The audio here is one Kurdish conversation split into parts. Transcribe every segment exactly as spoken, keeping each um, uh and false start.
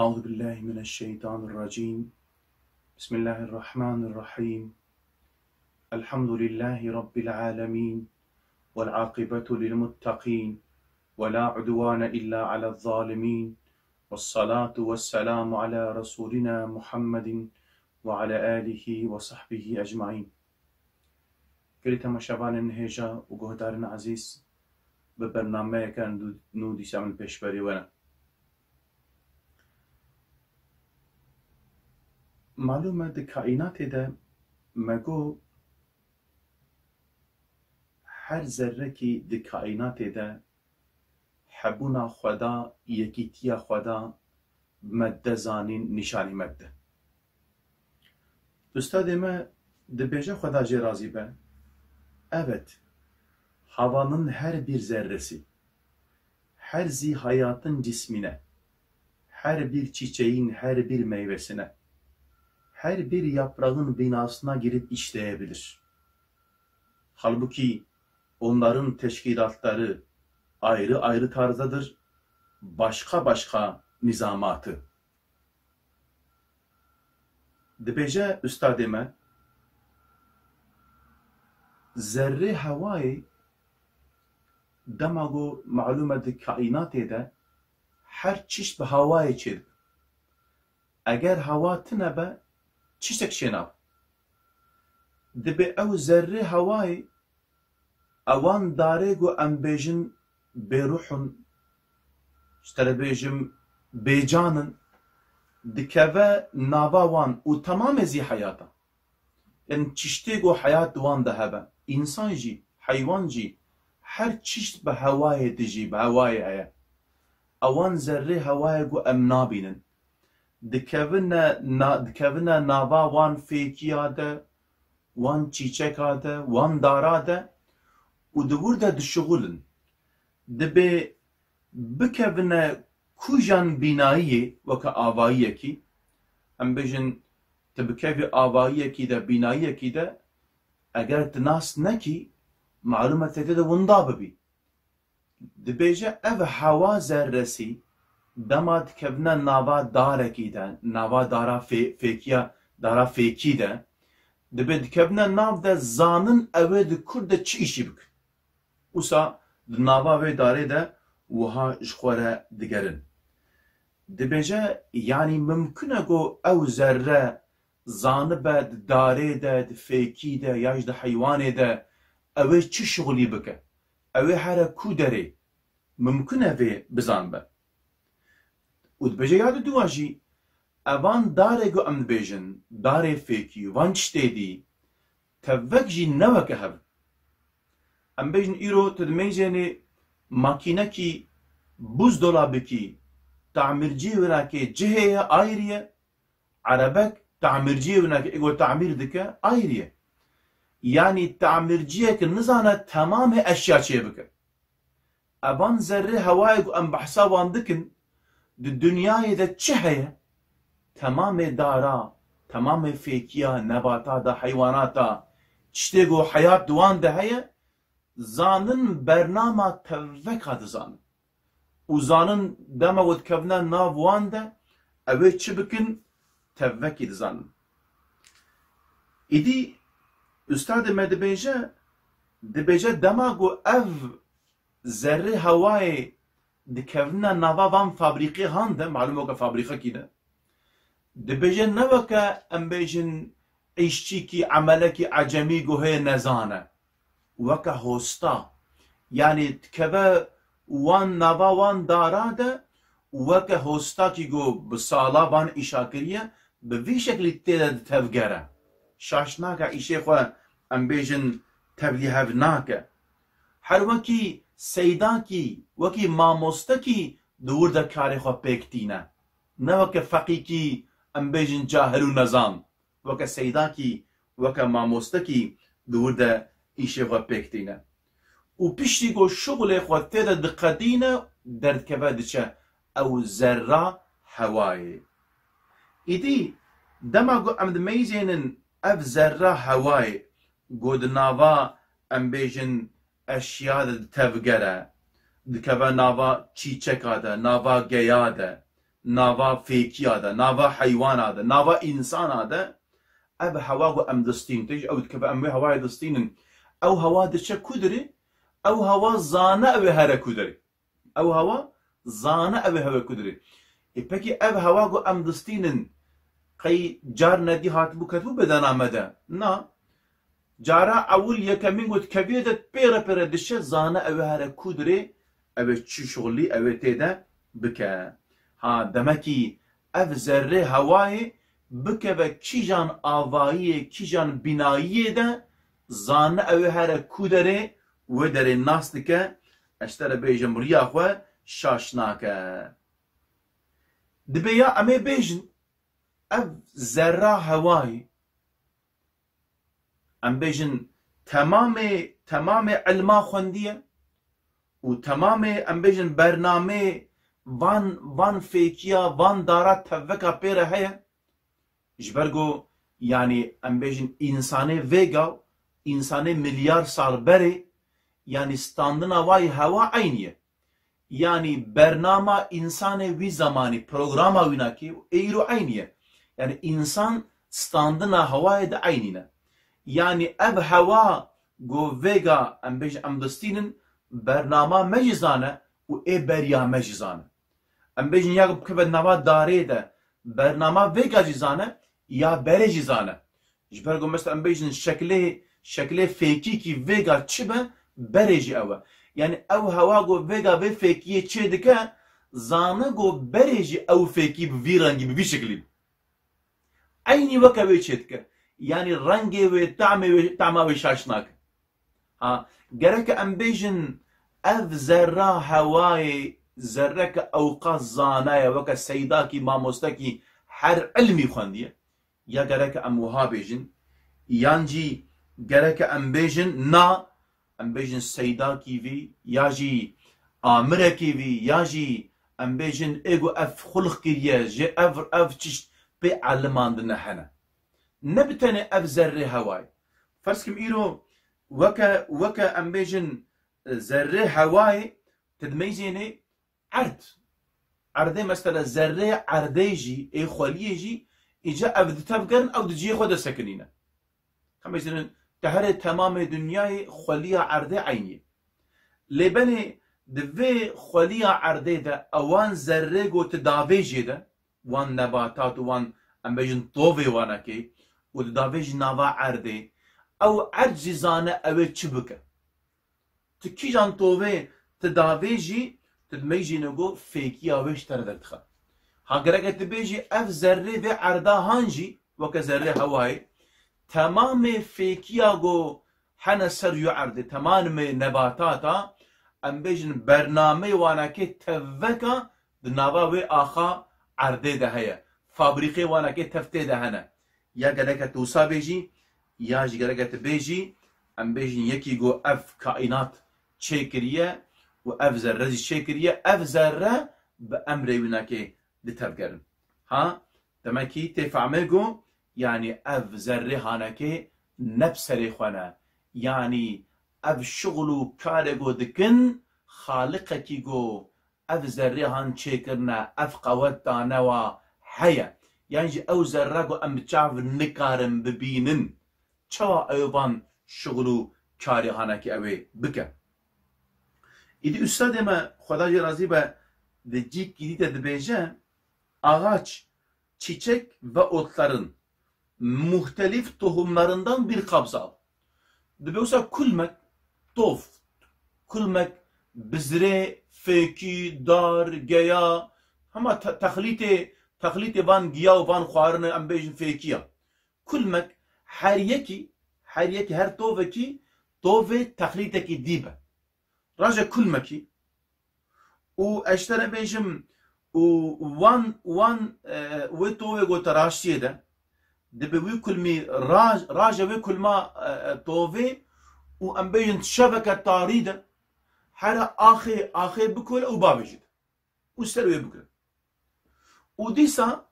أعوذ بالله من الشيطان الرجيم. بسم الله الرحمن الرحيم. الحمد لله رب العالمين. والعاقبة للمتقين. ولا عدوان إلا على الظالمين. والصلاة والسلام على رسولنا محمد وعلى آله وصحبه أجمعين. Gelî temaşevanên hêja û guhdarên ezîz, bi bernameyeke nû dîsa min pêşberî we ne. Malûm e, di kaînatê de me got, her zerrekî di kaînatê de hebûna Xweda, yekîtiya Xweda, me dide zanîn, nîşanî me dide. Ustadê me dibêje, Xweda jê razî be, evet, havanın her bir zerresi, her zî hayatın cismine, her bir çiçeğin her bir meyvesine, her bir yaprağın binasına girip işleyebilir. Halbuki onların teşkilatları ayrı ayrı tarzdadır, başka başka nizamatı. Dibêje ustadê me, zerrê hewayê, dema ku malûm e di kaînatê de her çişt bi hewayê çêdibe. Eger hewa tune be, çiştek çênabe. Dibê ew zerrê hewayê, ewan darê ku em bêjin bêruh in, ji te re bêjim bêcan in, dikeve nava wan û temamê zî heyata. Yanî çiştê ku heyat di wan de hebe, însan jî, heywan jî, her çişt bi hewayê dijî, bi hewayê heye. Ewan zerrê hewayê ku em nabînin. Dikevine na-, dikevine nava wan fêkiya de, wan çîçeka de, wan dara de û di wir de dişixulin. Dibê bikevine kujan bînayiyê weke avayiyekî, em bêjin, tu bikevî avayiyekî de, bînayiyekî de, eger tu nas nekî, malûm e tu tê de winda bibî. Dibêje, ev hewa zerresî dema dikevine nava darekî de, nava dara fê-, fêkiya, dara fêkî de, dibê dikevine nav de, zanin ew ê di kur de çi îşî bikin. Wisa di nava wê darê de wiha ji xwe re digerin. Dibêje, yanî mimkun e ku ew zerre zanibe di darê de, di fêkî de ya jî di heywanê de ew ê çi şixulî bike? Ew ê here ku derê? Mimkun e vê bizanbe? Û dibêje ya diduwa jî, evan darê ku em dibêjin, darê fêkî, van tiştê dî, tevek jî ne weke hev in. Em bêjin îro tu dimeyzênê makînekî buzdola bikî, tamirciyê winakê cihê ye, ayrî ye, erebek tamirciyê winakê êgo tamîr dike, ayrî ye. Yanî tamirciyek nizane temamê eşya çêbike. Evan zerrê hewayê ku em behsa wan dikin, di dinyayê de çi heye? Temamê dara, temamê fêkiya, nebata da, heywanata, tiştê ku heyat di wan de heye, zanin bernama teveka dizanin. Û zanin dema ku dikevine nav wan de, ew ê çi bikin, tevekî dizanin. Îdî ustadê me dibêje, dibêje dema ku ev zerrê hewayê dikevine nava van fabrîqehan de, malûm weke fabrîqekî de, dibêje ne weke em bêjin îşçîkî, emelekî ecemî ku hê nezane, weke hosta. Yanî dikeve wan nava wan dara de, weke hostakî ku bi sala van îşa kiriye, bi vî şeklî tê de ditevgere. Şaş nake, îşê xwe, em bêjin, tevlîhev nake. Her wekî seydakî, wekî mamostekî di wir de karê xwe pêk tîne. Ne weke feqîkî, em bêjin, cahil û nezan. Weke seydakî, weke mamostekî di wir de îşê xwe pêk tîne. Û piştî ku şixulê xwe tê de diqedîne, derdikeve diçe ew zerra hewayê. Îdî dema ku em dimeyzênin ev zerra hewayê, ku di nava, em bêjin, eşya de ditevgere, dikeve nava çîçeka de, nava geya de, nava fêkiya de, nava heywana de, nava însana de, ev hewa ku em distînin, tê jî ew dikeve em wê hewayê distînin. Ew hewa diçe ku dirê? Ew hewa zane ew ê here ku dirê. Ew hewa zane ew ê hewe ku dirê. Ê pekî ev hewa ku em distînin, qey car nedî hatibû ketibû bedena me de? Na. Cara ewil yekemîn ku dikeviyê de pêre pêre diçe, zane ew ê here ku dirê, ew ê çi şixulî ew ê tê de bike. Ha, demekî ev zerrê hewayê bikeve kîjan avayiyê, kîjan bînayiyê de, zane ew ê here ku derê, wê derê nas dike, ez ji te re bêjim, riya xwe şaş nake. Dibe ya em ê bêjin, ev zerra hewayê, em bêjin, temamê, temamê ilma xwendiye û temamê, em bêjin, bernamê van, van fêkiya, van dara tevveka pê re heye. Ji ber ku, yanî, em bêjin, însanê vêga, însanê milyar sal berê, yanî, standina wayî hewa eynî ye. Yanî bernama însanê wî zemanî, programa wî nakê êro eynî ye. Yanî însan standina hewayê de eynî ne. Yanî ev hewa ku vêga em bêjin em distînin, bernama me jî zane û ê beriya me jî zane. Em bêjin ya ku bikeve nava darê de, bernama vêga jî zane, ya berê jî zane. Ji ber ku mesela em bêjin şeklê, şeklê fêkîkî vêga çi be, berê jî ew e. Yanî ew hewa ku vêga vê fêkiyê çê dike, zane ku berê jî ew fêkî bi vî rengî, bi vî şeklî. Eynî weke wê çê dike. Yanî rengê wê, tamê wê, tama wê şaş nake. Ha, gereke em bêjin ev zerra hewayê, zerreke ewqas zana ye, weke seydakî, mamostekî her ilmî xwendiye. Ya gereke em wiha bêjin, yan jî gereke em bêjin, na, em bêjin seydakî vî, ya jî amirekî vî, ya jî em bêjin ê ku ev xulq kiriye, ji ev, ev çişt pê elimandine hene. Ne bi tenê ev zerrê hewayê. Ferz kim îro weke, weke em bêjin, e, zerrê hewayê, tu dimeyzênê erd. Erdê mesela zerrê erdê jî, ê xweliyê jî, îca ev di tev gerin, ew di cihê xwe de sekinîne. Em bêjin, teherê temamê dinyayê xweliya erdê eynî ye. Lê belê di vê xweliya erdê de ewan zerrê ku di davêjê de, wan nebatat û wan, em bêjin, tovê wanekê û di davêjî nava erdê, ew erd jî zane ew ê çi bike. Tu kîjan tovê tu davêjî, tu dimeyjîne ku fêkiya wê ji te re derdixe. Ha gereke tu bêjî ev zerrê vê erda han jî, weke zerrê hewayê, temamê fêkiya ku hene ser wî erdê, temamê nebatata, em bêjin bernameyê wanekê tevveka di nava wê axa erdê de heye. Fabrîqê wanekê tev tê de hene. Ya gereke tu wisa bêjî, ya jî gereke tu bêjî, em bêjin yekî ku ev kaînat çêkiriye û ev zerre jî çêkiriye, ev zerre bi emrê wînakê di tev gerin. Ha, demekî tê fehmê ku, yanî ev zerrê hanekê ne bi serê xwe ne. Yanî ev şixul û karê ku dikin, xaliqekî ku ev zerrê han çêkirine, ev qewet dane wa heye. Yan jî ew zerre ku em bi çav nikarin bibînin, çawa ew van şixul û karê hanekê ew ê bike? Îdî ustadê me, Xweda jê razî be, di cîkî dî de dibêje, ağaç, çiçek ve otların muhtelif tohumlarından bir kabza al. Dibe wisa kulmek, tov, kulmek, bizrê, fêkî, dar, geya, hema te-, texlîtê, texlîtê van giya û van xwarine em bêjin fêkiya. Kulmek, her yekî, her yekî, her tovekî, tovê texlîtekî dî be. Raje kulmekî, û ez ji te re bêjim, û wan, wan, e, wê tovê ku te raştiyê de, dibe wî kulmî raj-, raje wê kulma, e, e, tovê û em bêjin şeveke tarî de, here axê, axê bikole û bavêjî de. Û ser wê bikire. Û dîsa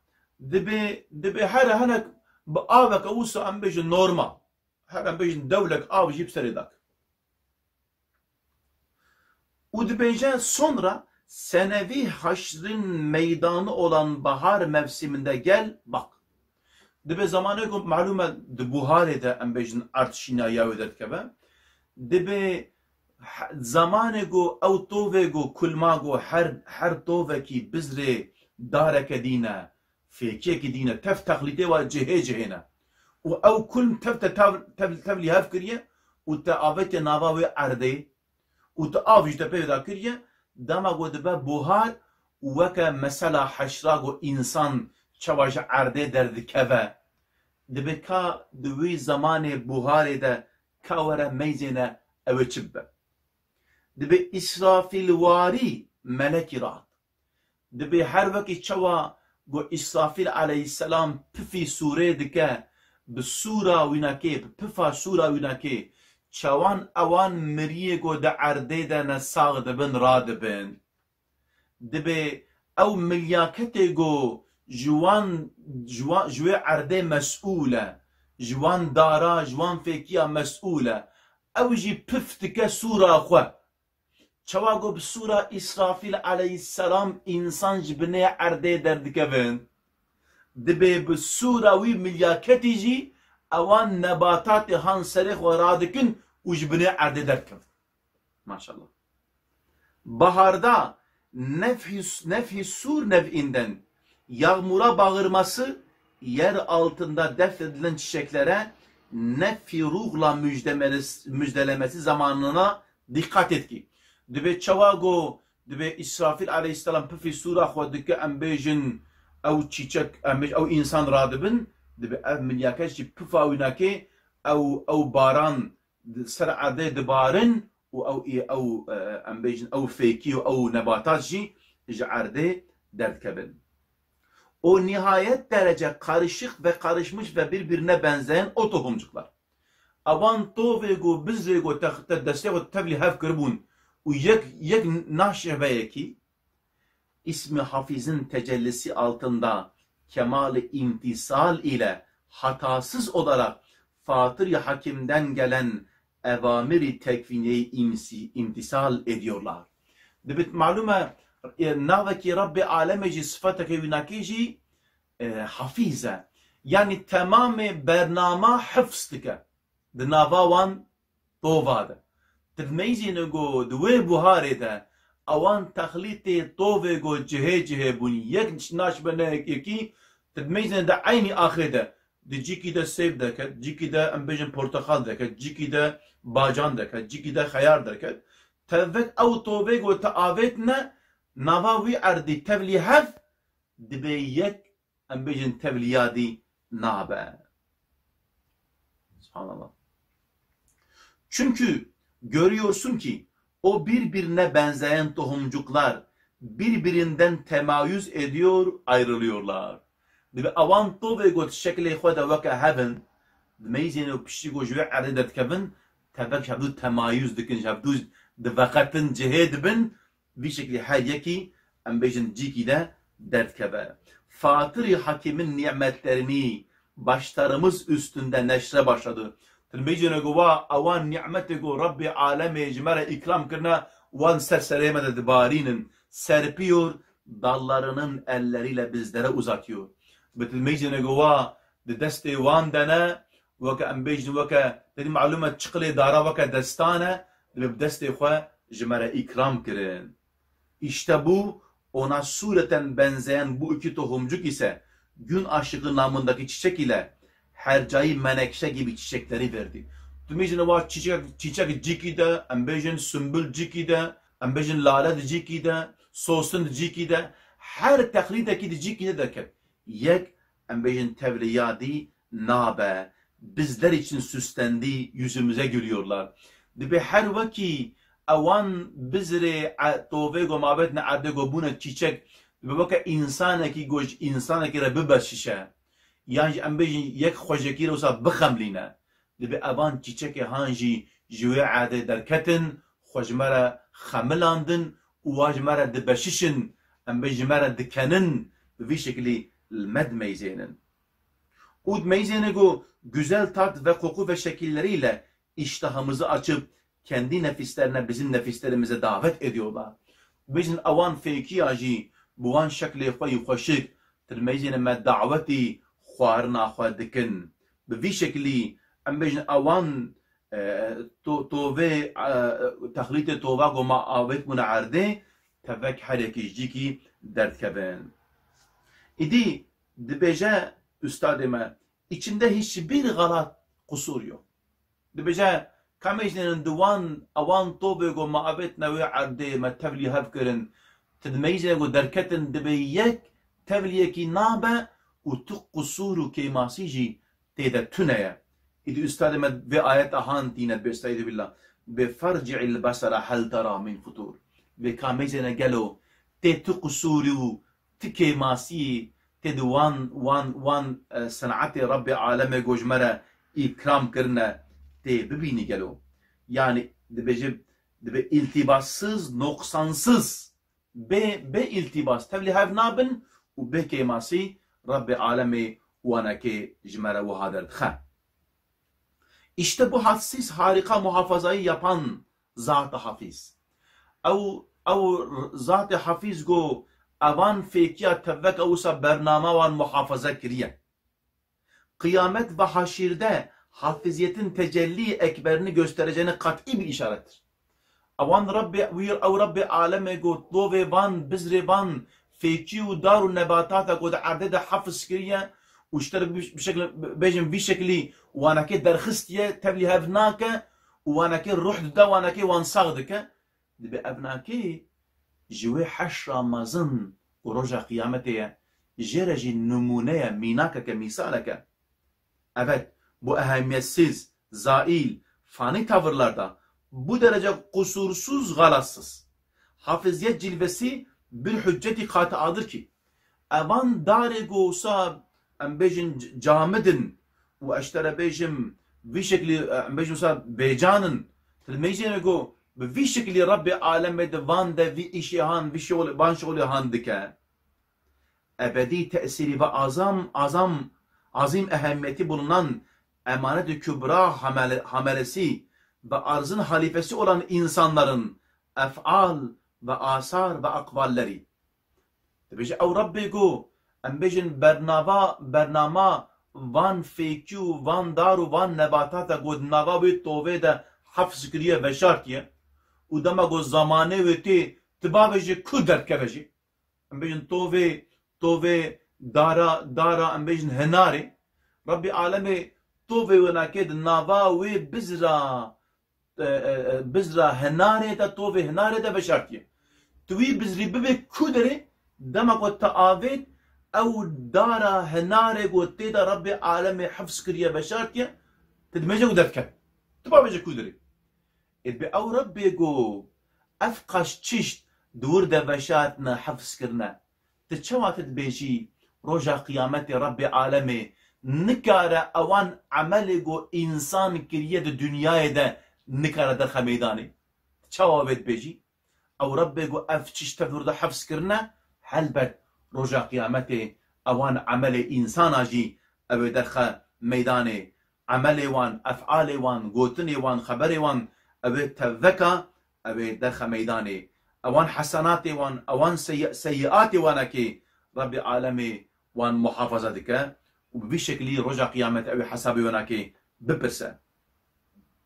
dibe, dibe here hinek bi aveke wisa em bêjin normal. Her em bêjin dewlek av jî bi serê dak. Û dibêje, sonra Senevî haşrin meydanı olan bahar mevsiminde gel bak. Dibê zamanê ku malûm e di buharê de em bêjin erd şînaya wê derdikeve. Dibê he-, zamanê ku ew tovê ku kulma ku her, her tovekî bizrê dareke dîne, fêkiyekî dîne, tev texlîtê wa cihê cihê ne. Û ew kulm tev te tev, tev, tevlî hev kiriye û te avêtiye nava wê erdê û tu av ji te pê ve kiriye, dema ku dibe buhar û weke mesela heşra ku însan çawa ji erdê derdikeve, dibe ka di wî zemanê buharê de ka were meyzêne ew ê çi bibe? Dibe Îsrafîlwarî melekî rat. Dibê her wekî çawa ku Îsrafîl aleyhisselam pifî sûrê dike, bi sûra wînakê, bi pifa sûra wînakê, çawan ewan miriyê ku di erdê de ne sax dibin, radibin. Dibê ew milyaketê ku ji wan, ji wan, ji wê erdê mesûl e, ji wan dara, ji wan fêkiya mesûl e, ew jî pif dike sûra xwe. Çawa ku bi sûra Îsrafîl aleyhisselam însan ji binê erdê derdikevin, dibê bi sûra wî milyaketî jî ewan nebatatê han serê xwe radikin û ji binê erdê derdikevin. Maşallah. Baharda nefhi, nefhi sur nev'inden, yağmura bağırması, yer altında defnedilen çiçeklere nefhi ruhla müjdemeli-, müjdelemesi zamanına dikkat et ki. Dibê çawa ku, dibê Îsrafîl aleyhisselam pifî sûra xwe dike, em bêjin ew çîçek, em bêjin ew însan radibin, dibê ev milyaket jî pifa wînakê ew, ew baran di ser erdê dibarin û ew, ew, e, em bêjin ew fêkî û ew nebatat jî ji erdê derdikevin. O nihayet derece karışık ve karışmış ve birbirine benzeyen o tohumcuklar. Ewan tovê ku bizrê ku te, te destê xwe tevlî hev kiribûn û yek, yek naşibe yekî, ismi Hafiz'in tecellisi altında kemal-i imtisal ile hatasız olarak Fatır-ı Hakim'den gelen evamiri tekviniyeyi imsi-, imtisal ediyorlar. Dibit malum e, e, navekî Rabbê Alemê jî, sifateke wînakê jî, e, Hafiz e. Yani temamê bernama hifz dike. Di nava wan tova de. Tu dimeyzîne ku di wê buharê de ewan texlîtê tovê ku cihê cihê bûn, yek naşibe ne yek yekî, tu dimeyzîne di eynî axê de, di cîkî de sêv deket, cîkî de em bêjin porteqal deket, cîkî de bacan deket, cîkî de xeyar deket. Tevek ew tovê ku te avêtine nava wî erdî tevlî hev, dibê yek, em bêjin tevlî yadî nabe. Subhanallah. Çünkü görüyorsun ki o birbirine benzeyen tohumcuklar birbirinden temayüz ediyor, ayrılıyorlar. Dibê ewan tovê ku di şeklê xwe de weke hev in, dimeyzîne û piştî ku ji wê erdê derdikevin, tevek ji hevdû temayüz dikin, ji hevdû diveqetin, cihê dibin, vî şeklî her yekî, em bêjin, cîkî de derdikeve. Fatır-ı Hakim'in nimetlerini başlarımız üstünde neşre başladı. Tu dimeyzîne ku wa ewan nimetê ku Rabbê Alemê ji me re îkram kirine, wan ser serê me de dibarînin. Serpiyor, dallarının elleriyle bizlere uzatıyor. Bi tu dimeyzîne ku wa di destê wan de ne, weke em bêjin, weke, te dî malûm e, çiqilê dara weke destan e, dibê bi destê xwe ji me re îkram kirin. İşte bu, ona sureten benzeyen bu iki tohumcuk ise gün aşığı namındaki çiçek ile hercai menekşe gibi çiçekleri verdi. Tu mêjine wa çiçek, çiçek cîkî de, em bêjin sümbül cîkî de, em bêjin lale di cîkî de, sosin di cîkî de, her texlîdekî di cîkî de derket. Yek, em bêjin tevliya dî nabe. Bizler için süslendi, yüzümüze gülüyorlar. Dibê her wekî ewan bizirê e-, tovê ku mabêtine erdê ku bûne çîçek, dibê weke însanekî ku ji însanekî re bibeşişe. Yan jî em bêjin yek xwecekî re wisa bixemlîne. Dibê evan çîçekê han jî ji wê erdê derketin, xwe ji me re xemilandin û wa ji me re dibeşişin, em bê ji me re dikenin, bi vî şekilî li me dimeyzênin. Û dimeyzêne ku güzel tat ve koku ve şekilleriyle iştahımızı açıp kendi nefislerine, bizim nefislerimize davet ediyorlar. Bêjin ewan fêkiya jî bi wan şeklê xwe yî xweşik, tilmeyzêne me dawetî xwarina xwe dikin. Bi vî şeklî em bêjin ewan, e, to-, tovê, e, texlîtê tova ku ma avêt bûne erdê, tevek her yekî ji cîkî derdikevin. Îdî dibêje ustadê me, içinde hiçbir galat, qusur yok. Dibêje, ka em bêjin di wan, ewan tovê ku me avêtine wê erdê, me tevlî hev kirin, ti dimeyzêne ku derketin dibê yek tevliyekî nabe û tu qusûr û kêmasî jî tê de tune ye. Îdî ustadê me vê ayeta han tîne dibê, estaizu billah, dibê, "Ferci'il besera hel tera min futur." Dibê, ka em bêjêne gelo tê tu qusûrî û ti kêmasiyê tê di wan, wan, wan, e, senetê Rebbê alemê ku ji me re îkram kirine tê bibînî gelo? Yanî dibêje, dibe îltibassiz, noqsansiz, bê, bê îltibas tevlî hev nabin û bê kêmasî Rebbê alemê wanekê ji me re wiha derdixe. İşte bu hadsiz harika muhafazayı yapan Zat-ı Hafiz. Ew, ew Zat-ı Hafiz ku evan fêkiya tevek ew wisa bernama wan muhafaza kiriye. Kıyamet ve haşirde hafiziyetin tecelli ekberini göstereceğine kat'i bir işarettir. Ewan Rebbê, wî, ew Rebbê alemê ku tovê van, bizrê van, fêkî û dar û nebatata ku di erdê de hefz kiriye û ji te re bi, bi şekil, bêjin vî şeklî wanekê derxistiye, tevlî hev nake û wanekê ruh dide, wanekê wan sax dike. Dibê evnakê ji wê heşra mezin û roja qiyametê ye, jê re jî nimûne ye, mînakeke, mîsaleke. Evet, bu ehemmiyetsiz, zail, fani tavırlarda bu derece kusursuz, galatsız hafiziyet cilvesi bir hücceti kati'adır ki, evan darê ku wisa em bêjin c-, camid in û ez ji te re bêjim vî şeklî, em bêjin wisa bêcan in, tilmeyzêne ku bi vî şeklî Rebbê alemê di van de vî îşê han, vî şol-, van şolê han dike. Ebedî tesîrî ve azam, azam, azîm ehemmiyeti bulunan emanet-i kübra hamele-, hamelesi ve arzın halifesi olan insanların ef'al ve asar ve akvalleri. Dibêje ew Rebbê ku em bêjin bernava, bernama van fêkî û van dar û van nebatata ku di nava wê tovê de hefz kiriye, veşartiye û dema ku zamanê wê tê, ti bavêje ku derdikeve jî. Em bêjin tovê, tovê, dara, dara, em bêjin hinarê. Rebbê alemê tovê wênakê di nava wê bizra, e, e, e, bizra hinarê de, tovê hinarê de veşartiye. Tu wî bizrî bibê ku derê, dema ku te avêt, ew dara hinarê ku tê de Rebbê alemê hifz kiriye, veşartiye, tu dimêje û derdiket. Tu bavêje ku derê. Ê bi ew Rebbê ku ev qaş çişt di wir de veşartine, hifz kirine. Ti çawa ti dibêjî, roja qiyametê Rebbê alemê nikare ewan emelê ku însan kiriye di dinyayê de nikare derxe meydanê? Ti çawa wê dibêjî? Ew Rebbê ku ev çişt tev di wir de hefz kirine, helbet roja qiyametê ewan emelê însana jî ew ê derxe meydanê. Emelê wan, ef'alê wan, gotinê wan, xeberê wan, ew ê teveka, ew ê derxe meydanê. Ewan hesenatê wan, ewan seyyi-, seyyiatê wanekê Rebbê alemê wan muhafaza dike û bi vî şeklî roja qiyamet ew ê hesabê wanekê bipirse.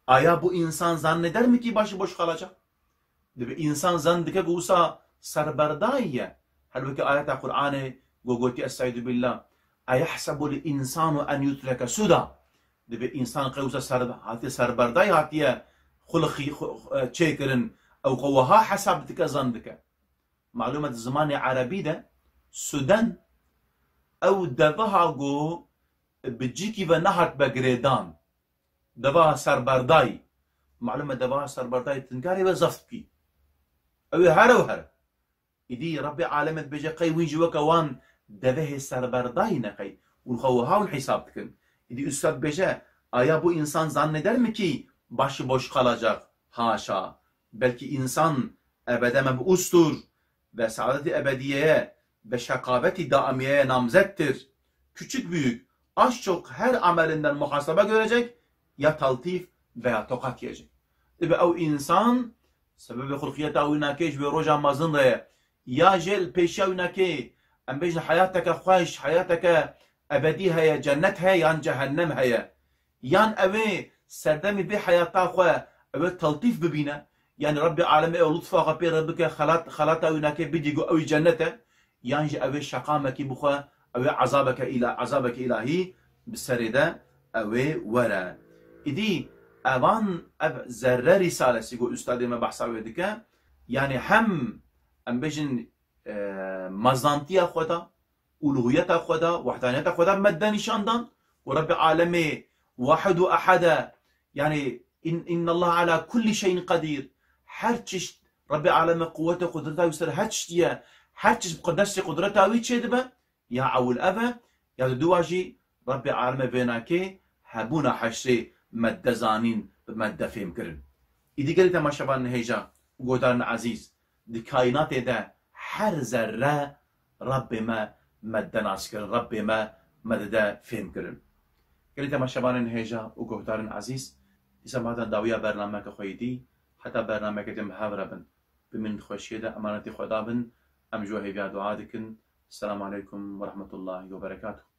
Aya bu insan zanneder mi ki başıboş kalacak? Dibe insan zan dike ku wisa serberdayî ye. Her weke ayeta Qur'anê ku gotî, Estaizu billah, "Eyehsebul insanu en yutreke suda." Dibe insan qey wisa ser-, hatiye serberdayî hatiye xulixî, xu-, xu-, e, çêkirin. Ew xwe wiha hesab dike, zan dike. Malûm e di zimanê erebî de suden ew deveha ku bi cîkî ve nehatbe girêdan. Deveha serberdayî. Malûm e deveha serberdayî tu nikarî wê zeft bikî. Ew ê here û here. Îdî Rebbê alemê dibêje qey wî jî weke wan devehê serberdayî ne qey. Hûn xwe wiha hûn hîsab dikin. Îdî ustad dibêje, aya bu insan zanneder mi ki başıboş kalacak? Haşa. Belki insan ebede meb'ustur ve saadeti ebediyeye ve şekavetî daimiyeye namzettir. Küçük büyük, az çok her amelinden muhasebe görecek, ya taltif veya tokat yiyecek. Dibe ew insan Sebebê xulqiyeta wî nakê ji wê roja mezin re ye. Ya jê li pêşiya wî nakê, em bêjin heyateke xweş, heyateke ebedî heye, cennet heye yan cehennem heye. Yan ew ê serdemê vê heyata xwe ew ê teltîf bibîne. Yanî Rebbê alemê ew lutfa xwe pê re bike, xelat, xelata wî nakê bidî ku ew ê cennet e. Yan jî ew ê şeqamekî bixwe, ew ê ezabeke îla-, ezabeke îlahî bi serê de ew ê were. Îdî evan ev zerre rîsalesî ku ustadê me behsa wê dike, yanî hem em bêjin, e, mezantiya xwe da, uluhiyeta xwe da, wahdaniyeta xwe da me de nîşan dan ku Rebbê alemê wahid û ehad e, yanî in-, innallaha ala kulli şeyin qedîr. Her çişt Rebbê alemê quwete qudreta wî ser her çiştî ye. Her çişt bi destê qudreta wî çêdibe. Ya ewil ev e, ya di dua jî Rebbê alemê vênakê hebûna heşrê me de zanîn, bi me de fêm kirin. Îdî gelî temaşevanên hêja û guhdarên ezîz, di kaînatê de her zerre Rebbê me, me de nas kirin, Rebbê me, me dide fêm kirin. Gelî temaşevanên hêja û guhdarên ezîz, dîsa me hate dawiya bernameke xwe yî dî, heta bernameke din bi hev re bin. Bimînin di xweşiyê de, emanetî Xweda bin, em ji we hêviya dua dikin. Selamu aleykum ve rahmetullahi ve berekatuhu.